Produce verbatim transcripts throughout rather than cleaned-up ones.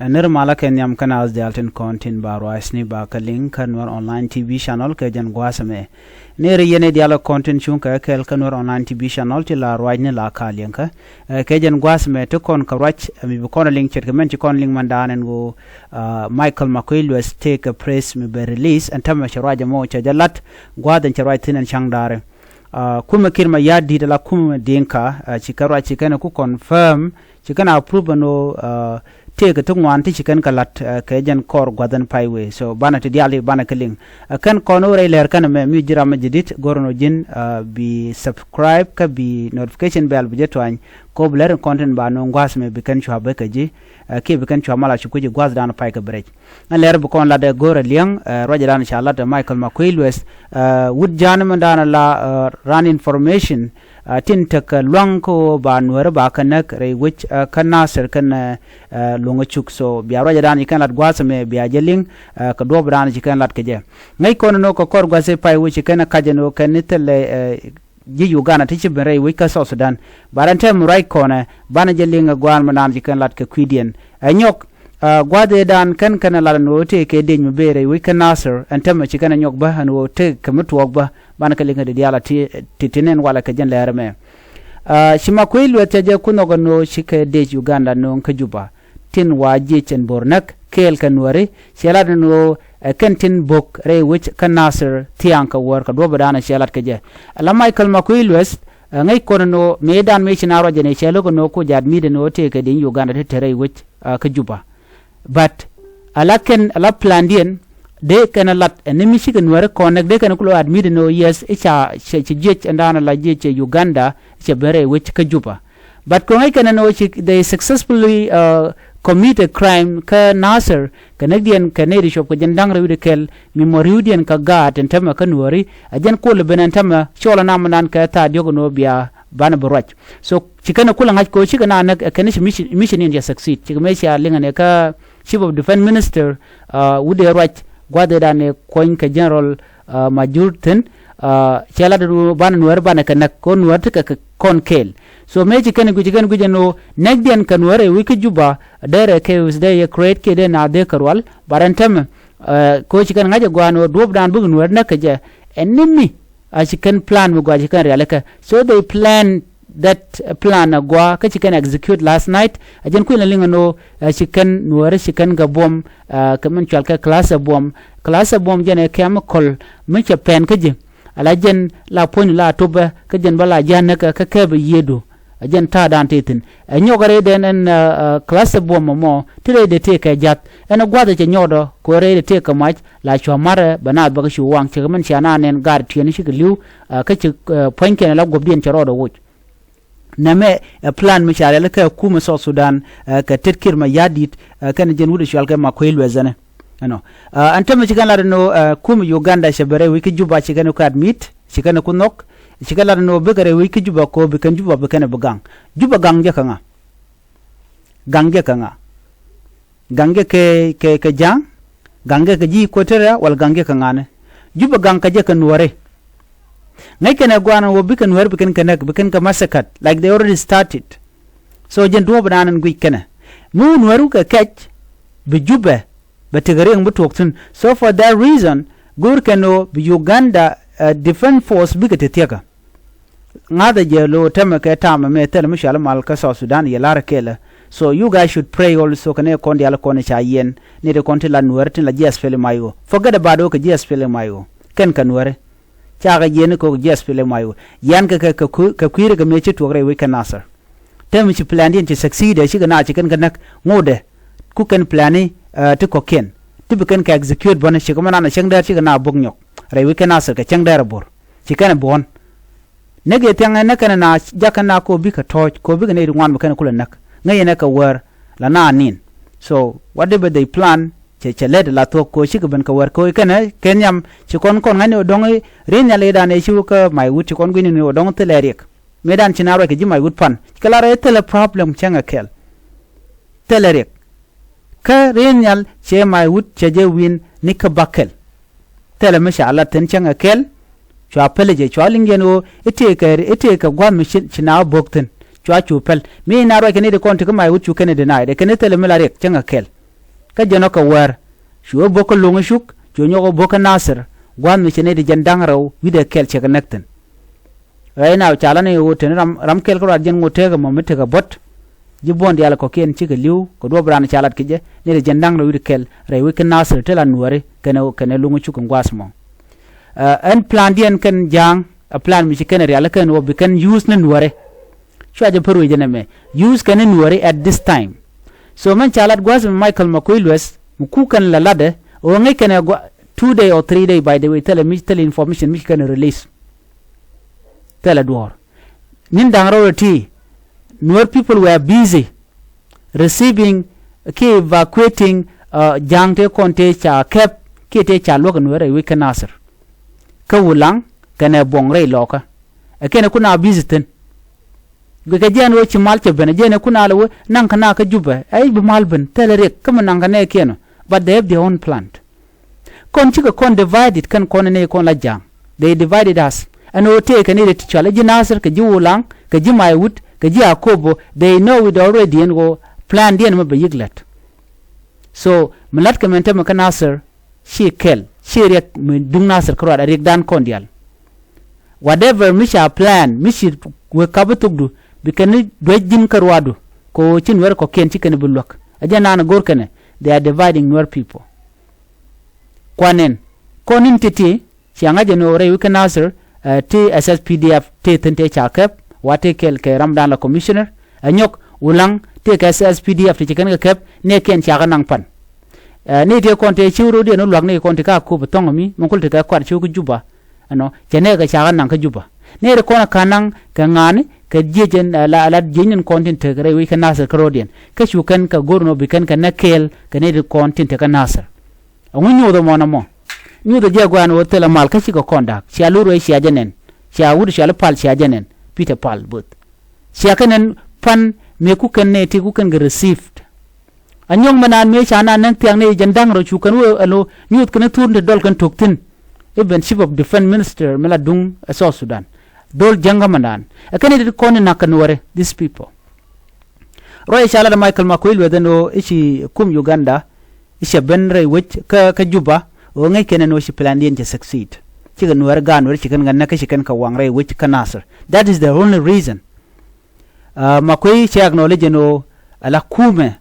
Ɛ nir malä kɛ nhiam kä naath diaal tin kɔn tin ba ruacni ba kä liŋ kä Nuer Online T V channel kɛ jɛn gua̱a̱th ɛmɛ. Nir yɛn i̱ diaal kɔn tin cuŋ kɛ kɛɛl kä Nuer Online T V channel ti la ruacni la ka liŋ kä. Ɛ kɛ jɛn gua̱a̱th ɛmɛ ti kɔn kɛ ruac ɛ mi bi kɔn liŋ ce̱tkɛ mɛn ci kɔn liŋ mɛn da̱a̱n ɛn ɣöö Michael Makuei Lueth tëëkɛ press mi bɛ release ɛn täämɛ cɛ ruac ɛmɔ cɛ jɛ lat gua̱a̱th ɛn cɛ ruac thi̱n ɛn ca̱ŋ da̱a̱ri. Kumɛ Kiir Mayardit ala kumɛ Dinka ci kɛn ruac ci kɛn ku confirm ci kɛn approve ɛn ɣöö tëëkɛ ti ŋuan ti ci kɛn kɛ la̱t kɛ jɛn kɔr gua̱th ɛn pay wee. So banɛ ti diaal i̱ banɛ kɛ liŋ. Kɛn kɔn ɣöö rɛy lɛr kɛn ɛmɛ mi ji̱ ram mi ji̱ di̱t go̱r ɛn ɣöö ji̱n bi subscribe kä bi notification bell bi jɛ tuany. Kop lɛr in kɔn tin ba no̱o̱ŋ gua̱a̱th ɛmɛ bi kɛn cua bek kɛ ji̱ kiɛ bi kɛn cua mal a ci kui̱c i̱ gua̱a̱th dan pay kɛ bi rɛc. Ɛn lɛr bi kɔn lat ɛ go̱o̱rɛ liɛŋ ruacɛ dan ca lat ɛ Michael Makuei Lueth wut ja̱a̱n mɛn dan la ran information tin tekɛ lua̱ŋ kä ɣöö ba Nuääri ba kä näk rɛy wec kä Nasir kɛn luŋä cuk. So bia ruacɛ dan ci kɛn lat gua̱a̱th ɛmɛ bia jɛ liŋ kɛ duɔ̱ɔ̱p dan ci kɛn lat kɛ jɛ. Ŋäc kɔn ni nɔ kɛ kɔr gua̱a̱th ɛ pay wec ci kɛn ɛ kac ɛn ɣöö kɛn ni thilɛ ji̱ Uganda ti ci ben rɛy wec kä South Sudan. Ba rɛn tɛm ruac kɔnɛ banɛ jɛ liŋ ɛ gua̱a̱n mi naan ci kɛn lat kɛ kui̱diɛn ɛ nyɔk. Gua̱a̱th ëëdan kɛn kɛn ɛ lat ɛn ɣöö tëëkɛ dec mi bëë rɛy wec kä Nasir ɛn täämɛ ci kɛn ɛ nyɔk bä ɛn ɣöö tëëkɛ mi tuɔɔk bä. Banɛ kɛ liŋ ɛ di diaal a ti ti nɛn walɛ kɛ jɛn lɛɛr ɛmɛ. Ci Makuei Lueth cɛ jɛ ku nhɔk ɛn ɣöö ci kɛ dec Uganda nööŋ kä Juba. Tin wa jiec ɛn bo̱r näk kɛɛl kɛ Nuääri ciɛ lat ɛn ɣöö ɛ kɛn tin bo̱k rɛy wec kä Nasir thia̱a̱ŋ kɛ wäär kɛ duɔ̱ɔ̱p ɛ da̱a̱n ɛ ciɛ lat kɛ jɛ. Ala Michael Makuei Lueth ɛ ŋäc kɔn ɛn ɣöö mëëdan mëë ci na ruac ɛn ɛ ciɛ lo̱k ɛn ɣöö ku jaat mi̱i̱t ɛn ɣöö tëëkɛ dieny Uganda ti te rɛy wec kä Juba. But ala kɛn ala plandiɛn dee kɛn ɛ lat ɛn ni mi cikɛ Nuääri kɔn näk dee kɛn ɛ ku lɔ admit ɛn ɣöö yes i̱ ca ci jiec ɛn da̱a̱n ala jiec cɛ Uganda cɛ ben rɛy wec kä Juba. But kɔŋ i̱ kɛn ɛn ɣöö ci they successfully commit a crime kä Nasir kɛ näkdiɛn kɛ nɛy ti cuɔp kɛ jɛn da̱ŋ rɛw wi̱cdɛ kɛl mi mɔ ri̱wdiɛn kä gaat ɛn täämɛ kä Nuääri. A jɛn kuɔl ɛ ben ɛn täämɛ cɔl ɛ namdan kɛ thaar diɔ̱k ɛn ɣöö bia banɛ bi ruac. So ci kɛn ɛ kulɛ ŋa̱c kɛ ɣöö cikɛ na näk ɛ kɛn ci mission in cɛ succeed cikɛ mëë cia liŋ ɛn ɛ kä Chief of Defence Minister wut ëë ruac gua̱th ëëdan ɛ kuɔny kɛ General Majur thi̱n. Cɛ lat ɛn ɣöö banɛ Nuääri banɛ kɛ näk kɛ ɣöö Nuääri tekɛ kɛ kɔn kɛɛl. So mëë ci kɛn guic ci kɛn guic ɛn ɣöö näkdiɛn kɛ Nuääri ɛ wec kä Juba dee rɛ kɛ wec dee yɛ create kiɛ dee naath dee kɛ rual ba rɛn täämɛ. Kɛ ɣöö ci kɛn ŋa̱c ɛ gɔaa ɛn ɣöö duɔ̱ɔ̱pdan bikɛ Nuääri näk kɛ jɛ ɛn ni mi a ci kɛn plan mi gɔaa ci kɛn rialikä. So they plan that plan a gɔaa kä ci kɛn execute last night. A jɛn kui̱n la liŋ ɛn ɣöö ci kɛn Nuääri ci kɛn kɛ buɔ̱m kɛ min cual kɛ cluster buɔ̱m. Cluster buɔ̱m jɛn ɛ chemical mi cɛ pɛn kä ji̱. Ala jɛn la puɔ̱nydu la tupɛ kä jɛn bä la ji̱ a näk kä kɛpɛ yiëëdu. A jɛn ta̱a̱dan tëë thi̱n ɛ nyɔk rɛydɛn ɛn cluster buɔ̱m ɛmɔ ti rɛydɛ tëë kɛ ja̱th ɛn ɛ gua̱th ɛ cɛ nyɔɔdɔ kɛ rɛydɛ tëë kɛ mac. La cua ma̱rɛ bɛ naath bä kä cu waŋ cɛ kɛ min cia na nɛn gaat tiɛɛni cikɛ li̱w kä ci puɔ̱nykiɛn ala guɔ̱pdiɛn cɛ rɔɔdɛ woc. Nɛmɛ ɛ plan mi ca rialikä ɛ kumɛ South Sudan kɛ tet Kiir Mayardit kɛnɛ jɛn wut ɛ cual kɛ Makuei Lueth ɛnɛ. Ɛnɔ ɛn täämɛ ci kɛn lat ɛn ɣöö kumɛ Uganda cɛ ben rɛy wec kä Juba ci kɛn ku admit ci kɛn ku nhɔk. Ci kɛn lat ɛn ɣöö bikɛ rɛy wec kä Juba kɛ ɣöö bi kɛn Juba bi kɛn bi gaŋ. Juba gaŋ jɛ kɛ ŋa? Gaŋ jɛ kɛ ŋa? Gaŋ jɛ kɛ kɛ kɛ ja̱a̱ŋ? Gaŋ jɛ kɛ ji̱ Equatoria wala gaŋ jɛ kɛ ŋa̱ni? Juba gaŋ kɛ jɛ kɛ Nuääri. Ŋäc kɛn ɛ gua̱a̱n ɣöö bikɛ Nuääri bi kɛn kɛ näk bi kɛn kɛ massacred like they already started. So jɛn duɔ̱ɔ̱p ɛnan ɛn guic kɛnɛ mi wä Nuääri wä kɛ kɛc bi Jubɛ bɛ tekɛ riɛŋ bi tuɔɔk thi̱n. So for that reason go̱o̱r kɛn ɣöö bi Uganda defense force bikɛ te thiäkä. Ŋa̱thɛ jɛ lo̱o̱ täämɛ kɛ ta̱a̱mɛ mëë thilɛ mi cuali mal kä South Sudan yɛ la̱rä kɛɛlɛ. So you guys should pray also kɛ nɛy kɔn diaal kɔn ca yiɛn ni ti kɔn ti la Nuääri tin la ji̱ SPLM-IO. Forget about ɣöö kɛ ji̱ SPLM-IO kɛn kɛ Nuääri. Cakɛ jiɛn ni kɛ ɣöö kɛ ji̱ SPLM-IO. Yian kɛ kɛ kɛ kui̱ kɛ kui̱ri kɛ mëë ci tuɔɔk rɛy wec kä Nasir. Täämɛ ci plandiɛn ci succeed ɛ cikɛ na ci kɛn kɛ näk ŋotdɛ. Ku kɛn plani ti kɔ̱kiɛn ti bi kɛn kɛ execute bäni cikɛ mɛ nan ɛ cäŋ däär cikɛ na bo̱k nyɔk rɛy wec kä Nasir kɛ cäŋ däär ɛ bo̱r. Ci kɛn ɛ buɔ̱n. Näk yɛ thiaŋ ɛ näk kɛn ɛ na jakä na kɛ ɣöö bikɛ tɔ̱ɔ̱c kɛ ɣöö bikɛ nɛy ti ŋuan bi kɛn kulɛ näk. Ŋäc yɛn ɛ kɛ wäär la na nin. So whatever they plan cɛ cɛ lɛt la thuɔ̱k kɛ ɣöö cikɛ ben kɛ wäär kɛ ɣöö kɛn ɛ kɛ nhiam ci kɔn kɔn ŋa̱cni ɣöö dɔ̱ŋ ri̱n nhial ëëdan ëë ci wä kä Mac Wut ci kɔn gui̱cni ɣöö dɔ̱ŋ thilɛ riɛk. Mëëdan ci na ruac kɛ ji̱ Mac Wut pan kɛ la rɛy thilɛ problem cäŋ ɛ kɛl. Thilɛ riɛk. Kä ri̱n nhial cɛ Mac Wut cɛ jɛ wi̱n ni kä bäkɛl. Thilɛ mi ca lat thi̱n cäŋ ɛ kɛl. Cua päl jɛ cua liŋ yɛn ɣöö i̱ tëëkɛ i̱ tëëkɛ gua̱a̱th mi ci na wä bo̱k thi̱n. Cua cu päl mi na ruac kɛ ni ti kɔn ti kä Mac Wut cu kɛn i̱ deny dɛ kɛn i̱ thilɛ mi la riɛk cäŋ ɛ kɛl. Kä jɛn ɔ kɛ wäär, cu ɣä bo̱k kä Lo̱ŋ Cuk, cu nyɔk ɣä bo̱k kä Nasir, gua̱a̱th mi cɛ nɛy ti jiɛn da̱ŋ rɛw wi̱cdɛ kɛl cɛ kɛ näk thi̱n. Rɛy na ca la ni ɣöö teni ram, ram kɛl kä ruac jɛn ŋot tekɛ mɔ mi tekɛ buɔ̱t. Ji̱ buɔ̱n diaal kɔ̱kiɛn cikɛ li̱w kɛ duɔ̱ɔ̱p raan ca lat kɛ jɛ ni rɛ jɛn da̱ŋ rɛw wi̱cdɛ kɛl rɛy wec kä Nasir ti la Nuääri kɛnɛ, kɛnɛ Lo̱ŋ Cuk kɛn gua̱a̱th mɔ. Ɛn plandiɛn kɛn ja̱a̱ŋ, ɛ plan mi ci kɛn rial kɛn ɣöö bi kɛn use ni Nuääri. Cua jɛ pär wec jɛn ɛmɛ use kɛn ni Nuääri at this time. So mɛn ca lat gua̱a̱th mɛ Michael Makuei Lueth mi kuk kɛn la latdɛ ɣöö ŋäc kɛn ɛ gua two day or three day, by the way, thilɛ mi, thilɛ information mi ci kɛn release. Thilɛ duɔ̱ɔ̱r. Ni̱n da̱ŋ rɛw rɛ ti, Nuer people were busy receiving kiɛ evacuating, uh, ja̱a̱ŋ tëë kɔn tëë ca kɛp kiɛ tëë ca luäk Nuer rɛy wec kä Nasir. Kä Wulaŋ kɛnɛ Buɔ̱ŋ rɛy Lɔɔkä. Ɛ kɛnɛ kun a busy thi̱n. Guickɛ jiɛn ɣöö ci mal cɛ ben, ɛ jiɛn ɛ kun a lɛ wee naŋ kɛ na kä Jubɛ, ɛ i̱ bi mal ben, thilɛ riɛk, kä mi naŋ kɛ nɛɛkiɛn ɔ, but they have their own plan. Kɔn cikɛ kɔn divided kɛn kɔn ni kɔn la ja̱a̱ŋ. They divided us. Ɛn ɣöö tëëkɛ ni ri ti cɔal i̱ ji̱ Nasir kɛ ji̱ Wulaŋ kɛ ji̱ Maiwut kɛ ji̱ Akobo, they know it already ɛn ɣöö plandiɛn mɛ bɛ yi̱k la̱t. So mi la̱tkɛ mɛn tämɛ kä Nasir ci kɛl, ci riɛk mi duŋ Nasir kärɔa, riɛkdan kɔn diaal. Whatever mi ca plan mi ci wek kap i̱ thokdu, bi kɛn i̱ duec ji̱n kärɔadu. Kɛ ɣöö ci Nuɛr kɔ̱kiɛn ci kɛn i̱ bi luäk. Ɛ jɛn naan i̱ go̱r kɛnɛ, they are dividing Nuer people. Kuanɛn kɔn in ti̱ti̱, cia ŋa̱c ɛn ɣöö rɛy wec kä Nasir, eh, ti S S P D F ti thi̱n tëë ca kɛp, wa ti kɛl kɛ ramdan la commissioner. Ɛ nyɔk Wulaŋ ti kɛ S S P D F ti ci kɛn kɛ kɛp, nɛɛkiɛn ca kɛ naŋ pan. Eh, ni ti kɔn ti ci rɔ̱diɛn wä luak ni kɔn ti ka kup thɔ̱ŋ mi, mi kul ti kɛ kuat ci wä kä Juba. Ɛnɔ, cɛ nɛɛkɛ ca kɛ naŋ kä Juba. Nɛɛri kɔn ɛ ka̱n naŋ kɛ ŋa̱a̱ni, kɛ jiec ɛn, eh, la, la jiec ni kɔn tin tek rɛy wec kä Nasir kä rɔ̱diɛn. Kä cu kɛn kɛ go̱r nɔ bi kɛn kɛ nɛk kɛɛl, kɛ nɛɛri kɔn tin tek kä Nasir. Ɛŋu nyuuth ɛmɔ nɔmɔ? Nyuuth ɛ jɛ gua̱a̱n ɣöö thilɛ mal kä cikɛ kɔn da̱a̱k. Cia lo̱r ɣöö cia jɛ nɛn. Cia wut cɔal i̱ Pal cia jɛ nɛn. Peter Pal Both. Cia kɛ nɛn pan mëë kukɛn nɛy ti kukɛn kɛ received. Anyɔ̱ŋ mɛ naan mëë ca naan nɛn thia̱a̱ŋ nɛy jɛn da̱ŋ rɔ cu kɛn wee ɛn ɣöö nyuuth kɛn i̱ thur ni ti dɔl kɛn tok thi̱n. Even Chief of Defense Minister mi la duŋ ɛ South Sudan. Dhol jäŋ kä mɛ naan. Ɛ kɛn i̱ ti kɔn i̱ na̱k kɛ Nuɛri, these people. Ruac ca lat ɛ Michael Makuei Lueth ɛn ɣöö i̱ ci kum Uganda i̱ cɛ ben rɛy wec kä, kä Juba, ɣöö ŋäc kɛn ɛn ɣöö ci plandiɛn cɛ succeed. Cikɛ Nuɛr gaat Nuɛr ci kɛn kɛ näk kä ci kɛn kɛ waŋ rɛy wec kä Nasir. That is the only reason. Uh, Makuei cɛ acknowledge ɛn ɣöö ala kumɛ,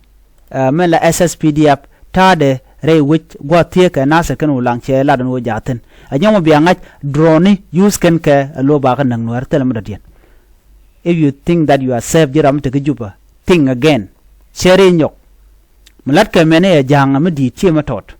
uh, mɛn la S S P D F ta̱a̱dɛ rɛy wec gua̱a̱th thieekä Nasir kɛn Wulaŋ cɛ lat ɛn ɣöö jaathin. Ɛ nyɔmɔ bia ŋa̱c droni use kɛn kɛ ɛ lo̱o̱ bakä näk Nuɛr thilɛ mi dɔ̱diɛn. If you think that you are safe, ji̱ ram mi te kä Juba, think again. Cɛ ri nyɔk. Mi la̱tkɛ mɛni ɛ ja̱a̱ŋ mi di̱i̱t ciɛ mi tɔt.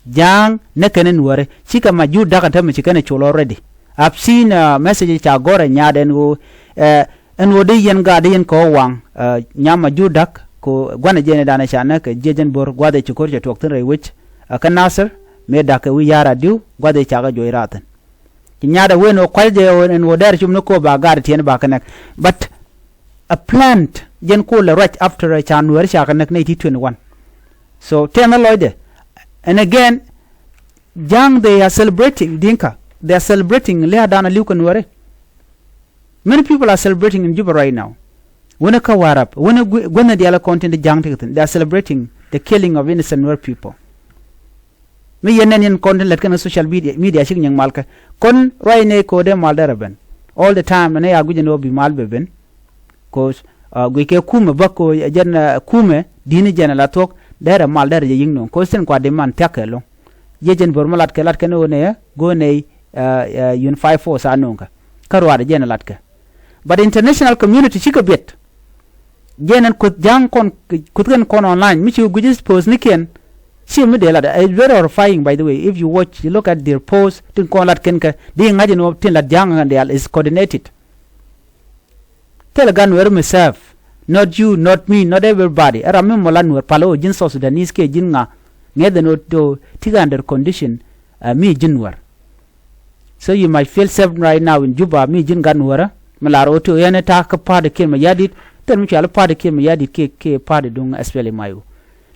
Ja̱a̱ŋ ni kɛn in wäri cikɛ ma jur da̱k ɛn te mi ci kɛn ɛ col already. I've seen, uh, message ca gɔ̱r ɛ nyaat ɛn ɣöö, eh, ɛn ɣöö di yɛn gaat di yɛn kɛ ɣöö waŋ, eh, nyam ma jur da̱k kɛ gua̱n ɛ jɛn ɛ danɛ ca näk kɛ jiɛc ɛn bo̱r gua̱th ɛ ci ko̱r cɛ tuɔk thi̱n rɛy wec. Ɛ kä Nasir mëë da̱k kɛ wi̱i̱ ya̱r a di̱w gua̱th ɛ ca kɛ juɔc raathin. Ci nyaat ɛ wen ɣöö kua̱c jɛ ɛn ɣöö dɛr cum ni ko̱o̱p ba gaat tiɛn ba kɛ näk. But a plant jɛn ko̱o̱l ɛ ruac after ɛ ca Nuɛɛri ca kɛ näk nɛy ti twenty one. So tɛn ɛ lɔcdɛ. And again, Ja̱a̱ŋ, they are celebrating Dinka. They are celebrating lia̱a̱ da̱a̱n a li̱w kɛ Nuɛɛri. Many people are celebrating in Juba right now. Wen ɛ kä Warap, wen ɛ gua̱n ɛ diaal ɛ kɔn tin di Ja̱a̱ŋ ti kɛ thi̱n. They are celebrating the killing of innocent Nuer people. Mi yɛn nɛn yɛn kɔn tin lät kɛn kä social media, media cik nyɛŋ mal kɛ kɔn ruac nɛ ko̱dɛ mal dɛrɛ ben. All the time nɛ ya guic ni wä bi mal bɛ ben. Cause, uh, guic kɛ kumɛ bä ko jɛn, uh, kumɛ di̱n jɛn la thuɔ̱k dɛrɛ mal dɛrɛ jɛ yi̱ŋ no̱o̱ŋ. Cause tin kua di man thia̱k kɛ lo̱ŋ. Jɛ jɛn bör mi lat kɛ lat kɛn wä nɛ go̱o̱ nɛ, uh, uh, unified force a no̱o̱ŋ kɛ kä ruaadɛ jɛn lat kɛ. But international community cikɛ biɛt. Jɛn ɛn kuth Ja̱a̱ŋ kɔn, kuth kɛn kɔn online mi ci guic post ni kiɛn. Ci mi dee lat, it's very horrifying, by the way, if you watch, you look at their post tin kɔn lat kɛn kɛ di ŋa̱c ɛn wä tin lat Ja̱a̱ŋ kɛn diaal is coordinated. Thilɛ gan Nuɛɛri mi serve. Not you, not me, not everybody. Ɛ ram mi mɔ lat Nuɛɛr pal ɣöö ji̱n South Sudanese kiɛ ji̱n ŋa. Ŋɛth ɛn ɣöö ti kɛ under condition, uh, mi ji̱n Nuɛɛr. So you might feel safe right now in Juba, mi ji̱n gat Nuɛɛrä mi lar ɣöö ti ɣöö yɛn ɛ ta̱a̱ kä party Kiir Mayardit, thil mi cɔal i̱ party Kiir Mayardit kiɛ, kiɛ party duŋ S P L M I O.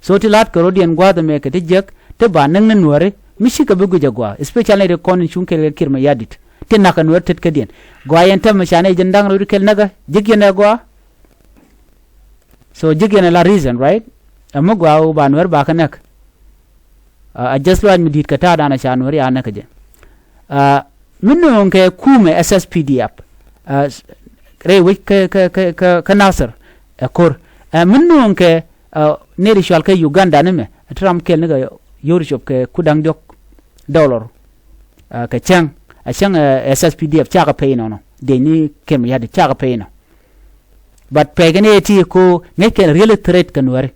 So ti la̱t kɛ rɔ̱diɛn gua̱a̱th ɛmɛ kɛ ti jiäk ti ba näk ni Nuɛɛri mi cikɛ bi guic agɔaa, especially ti kɔn in cuŋ kɛɛl kɛ Kiir Mayardit. Ti na̱k kɛ Nuɛɛri tetkädiɛn. Gɔaa yɛn täämɛ ca nɛy jiɛn da̱ŋ rɛw wi̱cdɛ kɛl näkä, jiäk yɛn ɛ gɔaa. So jiäk yɛn ɛ la reason, right? Ɛ mi gɔaa ɣöö ba Nuäär ba kɛ näk. Ɛ, ɛ just lɔaac mi di̱i̱t kɛ ta̱a̱ da̱a̱n ɛ ca Nuäär ya näk kɛ jɛ. Ɛ, mi nööŋ kɛ kumɛ S S P D F, ɛ, rɛy wec kä, kä, kä, kä, kä Nasir ɛ ko̱r. Ɛ, mi nööŋ kɛ, ɛ, nɛy ti cɔal kɛ Uganda ni mɛ, ɛ ti ram kɛl ni kɛ yio̱w ti cop kɛ ku da̱ŋ diɔ̱k dollar, ɛ, kɛ cäŋ, ɛ cäŋ, ɛ, S S P D F cakɛ pay nɔnɔ. Dee ni kɛm yadi cakɛ pay nɔ. But pɛkɛ ni ɛ ti ko ŋäc kɛn really threat kɛ Nuääri.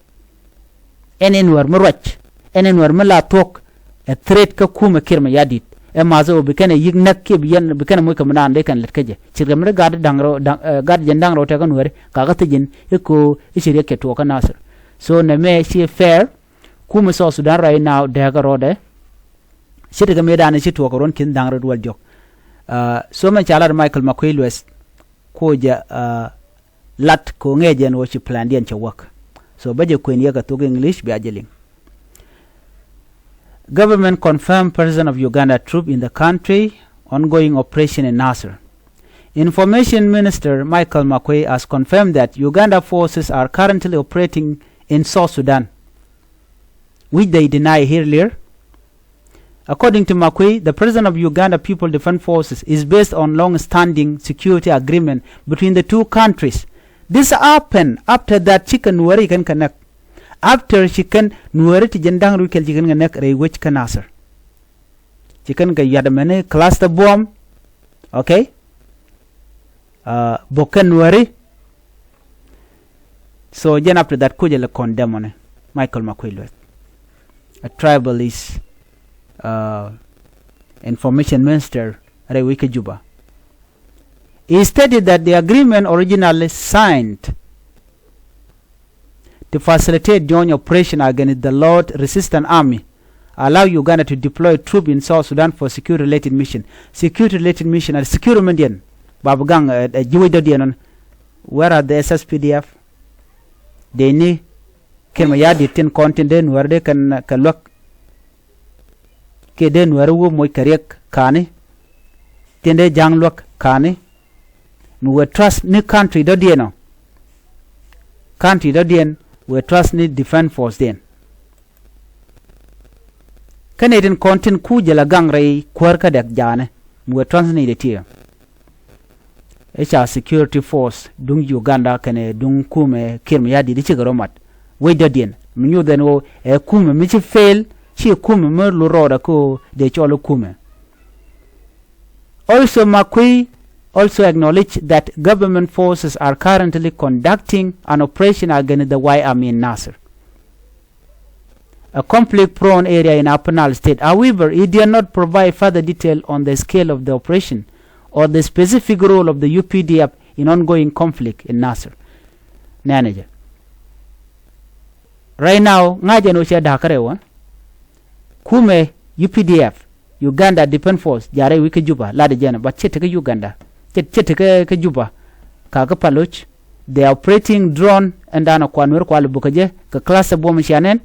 Ɛn ɛ Nuäär mi ruac, ɛn ɛ Nuäär mi la thuɔ̱k, ɛ threat kä kumɛ Kiir Mayardit. Ɛ math ɛ ɣöö bi kɛn ɛ yi̱k näk kiɛ bi yɛn, bi kɛn ɛ moc kɛ mi naan dee kɛn lät kä jɛ. Ce̱tkɛ mi ri gat da̱ŋ rɛw, da̱ŋ, ɛ, gat jɛn da̱ŋ rɛw tɛk kä Nuääri, ka kä thi̱c ji̱n i̱ ko̱ i̱ ci riɛk cɛ tuɔɔk kä Nasir. So nɛ mɛ ci fair, kumɛ South Sudan right now dääkä rɔɔdɛ. Ce̱tkɛ mëëdan ci tuɔɔk kɛ ruɔ̱n ki̱n da̱ŋ rɛw duɔl diɔ̱k. Ɛ, so mɛn ca lat Michael Makuei Lueth, kuɔ jɛ, ɛ, lat kɛ ɣöö ŋäc jɛn ɣöö ci plandiɛn cɛ wäk. So bä jɛ kuën yɛ kɛ thok English bia jɛ liŋ. Government confirm presence of Uganda troop in the country, ongoing operation in Nasir. Information Minister Michael Makuei has confirmed that Uganda forces are currently operating in South Sudan, which they deny earlier. According to Makuei, the presence of Uganda People Defense Forces is based on long-standing security agreement between the two countries. This happened after that ci kɛn Nuääri kɛn kɛ näk. After ci kɛn Nuääri ti jɛn da̱ŋ rɛw kɛl ci kɛn kɛ näk rɛy wec kä Nasir. Ci kɛn kɛ yuat mɛni cluster bomb. Okay? Ɛ, bok kɛn Nuääri. So jɛn after that kucɛ lɛ condemn ɔnɛ Michael Makuei Lueth, a tribalist, ɛ, information minister rɛy wec kä Juba. He stated that the agreement originally signed to facilitate joint operation against the Lord Resistance Army allow Uganda to deploy troop in South Sudan for security related mission. Security related mission and security min diɛn. Ba bi gaŋ, ɛ, ɛ, ji̱ wec dɔ̱diɛn ɔn. Where are the S S P D F? Dee ni Kiir Mayardit tin kɔn tin dee Nuääri dee kɛn kɛ luäk. Kiɛ dee Nuääri wä moc kɛ riɛk ka̱ni. Tin dee ja̱ŋ luäk ka̱ni. Mi wee trust ni country dɔ̱diɛn ɔ. Country dɔ̱diɛn wee trust ni defense force diɛn. Kä nɛy tin kɔn tin ku jɛ la gaŋ rɛy kuäär kä dɛk ja̱a̱nɛ mi wee trust ni dee tiɛ. Ɛ ca security force duŋ Uganda kɛnɛ duŋ kumɛ Kiir Mayardit i̱ cikɛ rɔ mat. Wec dɔ̱diɛn mi nyuth ɛn ɣöö ɛ kumɛ mi ci fail, ci kumɛ mi lot rɔɔdɛ kä ɣöö dee cɔl i̱ kumɛ. Also, Makuei also acknowledged that government forces are currently conducting an operation against the White Army in Nasir, a conflict-prone area in Upper Nile State. However, he did not provide further detail on the scale of the operation or the specific role of the U P D F in ongoing conflict in Nasir. Nɛnɛ jɛ. Right now, ŋa̱c jɛn ɣöö cɛ da̱k kärɛ wä. Kumɛ U P D F, Uganda Defense Force, ja̱rɛ wi̱i̱ kä Juba, lat jɛn, but cɛ tekɛ Uganda. Cɛ, cɛ tekɛ kä Juba. Ka kä Paloc, they are operating drone, ɛn da̱a̱n ɔ kuan wer kual bukä jɛ, kɛ cluster bomb cianɛn,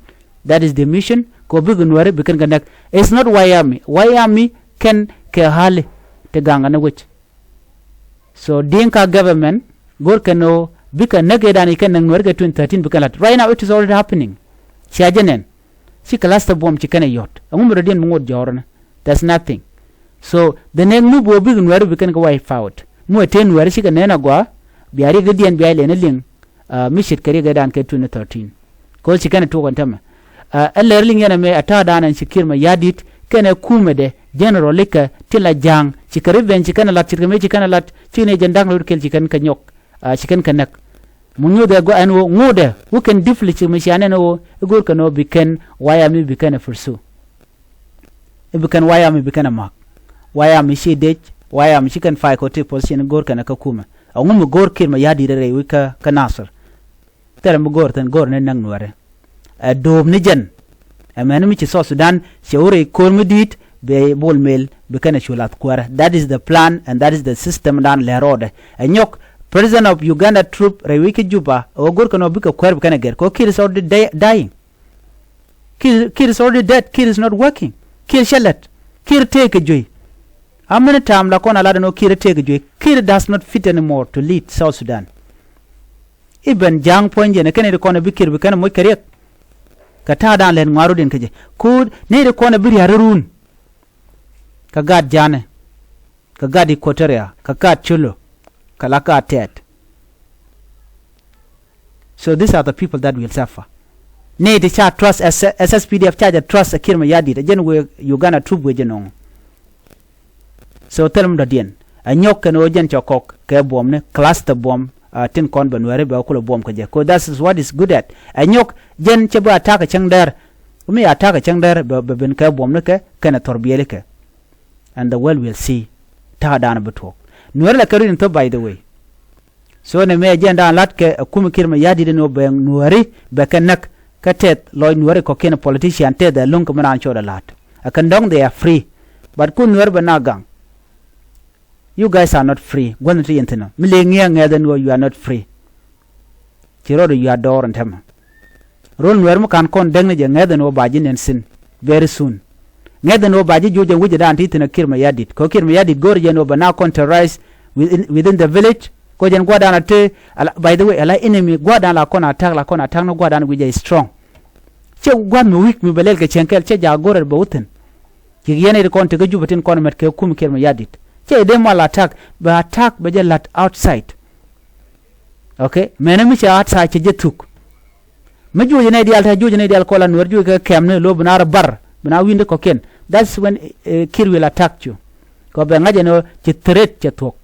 that is the mission, kɛ ɔ bikɛ Nuääri bikɛn kɛ näk. It's not White Army. White Army kɛn kɛ ɣa̱li ti gaŋ kɛ ni wec. So Dinka government go̱r kɛn ɣöö bikɛ näk ëëdan i̱ kɛn näk Nuääri kɛ twenty thirteen bikɛn la̱t. Right now it is already happening. Cia jɛ nɛn. Ci cluster bomb ci kɛn ɛ yɔ̱t. Ɛŋu mi dɔ̱diɛn mi ŋot jɔ̱ɔ̱r ni? There's nothing. So the next move wä bikɛ Nuääri bikɛn kɛ wipe out. Mi wä tëë Nuääri cikɛ nɛn agɔaa. Bia riɛk i̱diɛn bia ilɛn iliŋ. Ɛ, mi ce̱tkɛ riɛk ëëdan kɛ twenty thirteen. Kɛ ɣöö ci kɛn ɛ tuɔɔk ɛn tämɛ. Ɛ, ɛ lɛr liŋ yɛn ɛmɛ ɛ ta̱a̱dan ɛn ci Kiir Mayardit kɛnɛ kumɛdɛ general ikɛ tin la ja̱a̱ŋ ci kɛ revenge ci kɛn ɛ la̱t ce̱tkɛ mëë ci kɛn ɛ la̱t ci nɛy jɛn da̱ŋ rɛw kɛl ci kɛn kɛ nyɔk. Ɛ, ci kɛn kɛ näk. Mi nyuuth ɛ gɔaa ɛn ɣöö ŋotdɛ wä kɛn deeply ci mi cia nɛn ɣöö i̱ go̱o̱r kɛn ɣöö bi kɛn White Army bi kɛn ɛ pursue. I̱ bi kɛn White Army bi kɛn ɛ ma̱k. White Army ci dec, White Army ci kɛn fight kɛ ti position go̱o̱r kɛn kä kumɛ. Ɛŋu mi go̱o̱r Kiir Mayardit rɛy wi̱i̱ kä, kä Nasir. Thilɛ mi go̱o̱r thi̱n, go̱o̱r ni näk Nuäärɛ. Ɛ do̱o̱p ni jɛn. Ɛ mɛn mi ci South Sudan cɛ wä rɛy ko̱r mi di̱i̱t bɛ Bol Mel bi kɛn ɛ cu lath kuäärä. That is the plan and that is the system dan lɛ rɔɔdɛ. Ɛ nyɔk President of Uganda troop rɛy wi̱i̱ kä Juba ɛ wä go̱o̱r kɛn ɔ bikɛ kuäär bi kɛn ɛ gɛr kɛ ɔ Kiir is already di-, dying. Kiir, Kiir is already dead. Kiir is not working. Kiir cɛ lät. Kiir tëëkɛ juey. How many time la kɔn a lat ɛn ɣöö Kiir tëëkɛ juey? Kiir does not fit anymore to lead South Sudan. Even ja̱a̱ŋ puɔ̱ny jɛn ɛ kɛn ɛ ti kɔn ɛ bi Kiir bi kɛn ɛ moc kɛ riɛk. Kɛ ta̱a̱ da̱a̱n lɛt ŋua̱r rot in kä jɛ ko̱o̱t ni ri kɔn ɛ bi ria̱r run. Kɛ gat Janɛ, kɛ gat Equatoria, kɛ gat Colo, kɛ la gat Tɛt. So these are the people that will suffer. Ni ti ca trust S- SSPDF ca jɛ trust ɛ Kiir Mayardit, ɛ jɛn wee Uganda troop wee jɛ nɔŋ. So thil mi dɔ̱diɛn ɛ nyɔk kɛn ɣöö jɛn cɛ kɔk kɛ buɔmni, class the buɔm, uh, tin kɔn bɛ Nuɛri bɛ kulɛ buɔm kɛ jɛ, 'cause that is what is good at. Ɛ nyɔk jɛn cɛ bä attack ɛ cäŋ dɛr. Mi attack ɛ cäŋ dɛr bɛ, bɛ ben kɛ buɔmni kɛ kɛn ɛ thɔr biɛli kɛ. And the world will see. Ta̱a̱ da̱a̱n bi tuɔɔk. Nuɛri la kɛ rin thop, by the way. So ni mëë jɛn da̱a̱n la̱t kɛ ɛ kum Kiir Mayardit ni wä bɛ Nuɛri bɛ kɛ näk. Kä tɛth lɔc Nuɛri kɔ̱kiɛn politician tɛth ɛ lo̱ŋ kɛ mi raan cɔɔd ɛ la̱t. Ɛ kɛn dɔ̱ŋ they are free. But kun Nuɛri bɛ na gaŋ. You guys are not free. Guänh ti yɛn thi̱n ɔ. Mi lëë ŋi̱eec ŋɛ̈th ɛn ɣöö you are not free. Ci rɔɔdɛ yua̱a̱ dɔɔr ɛn täämɛ. Ro̱l Nuɛr mi ka̱n kɔn däkni jɛ ŋɛ̈th ɛn ɣöö ba ji̱ nɛn thi̱n. Very soon. Ŋɛ̈th ɛn ɣöö ba ji̱ juuc ɛn wi̱cdɛ da̱a̱n ti thi̱n ɛ Kiir Mayardit. Kɛ ɣöö Kiir Mayardit go̱o̱rɛ jɛ ɛn ɣöö bɛ na kɔn terrorize within, within the village. Kɛ ɣöö jɛn gua̱a̱r da̱a̱n a te, ala, by the way, ala enemy gua̱a̱r da̱a̱n la kɔn attack, la kɔn attack ni gua̱a̱r da̱a̱n wi̱c jɛ strong. Cɛ gua̱a̱r mi weak mi bɛ lɛl kɛ cieŋ kɛl, cɛ jaak go̱o̱rɛ bɛ wä thi̱n. Ci yɛn ɛ ti kɔn tekɛ Jubɛ tin kɔn mɛt kɛ kum Kiir Mayardit. Cɛ dee mal attack, bɛ attack bɛ jɛ la̱t outside. Okay, mɛnɛ mi cɛ outside cɛ jɛ thuk. Mi juucɛ nɛy diaal, te juucɛ nɛy diaal kɔn la Nuɛr juuc kɛ kɛmni, lo̱ bi na rɔ bar, bi na wi̱n ti kɔ̱kiɛn. That's when, eh, Kiir will attack you. Kɛ bɛ ŋa̱c ɛn ɣöö ci threat cɛ thuɔ̱k.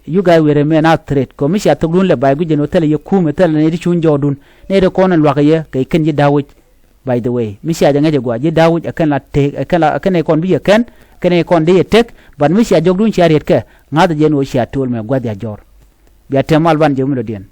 You guys will remain a threat. Kɛ mi cia thokdun lɛ bay guic ɛn ɣöö thilɛ yɛ kum, thilɛ nɛy ti cuny jɔɔkdun. Nɛy ti kɔn ɛn luakä yɛ kɛ kɛn ji̱ da̱wec. By the way, mi cia jɛ ŋäc ɛ gɔaa, ji̱ da̱wec ɛ kɛn la tek, ɛ kɛn la, ɛ kɛn ɛ kɔn bi yɛ kɛn, kɛn ɛ kɔn dee yɛ tek. But mi cia jɔkdun cia riet kɛ, ŋa̱th jɛ ɛn ɣöö cia to̱o̱l mɛ gua̱th ya jɔr. Bia tɛm mal ban jɛ mi dɔ̱diɛn.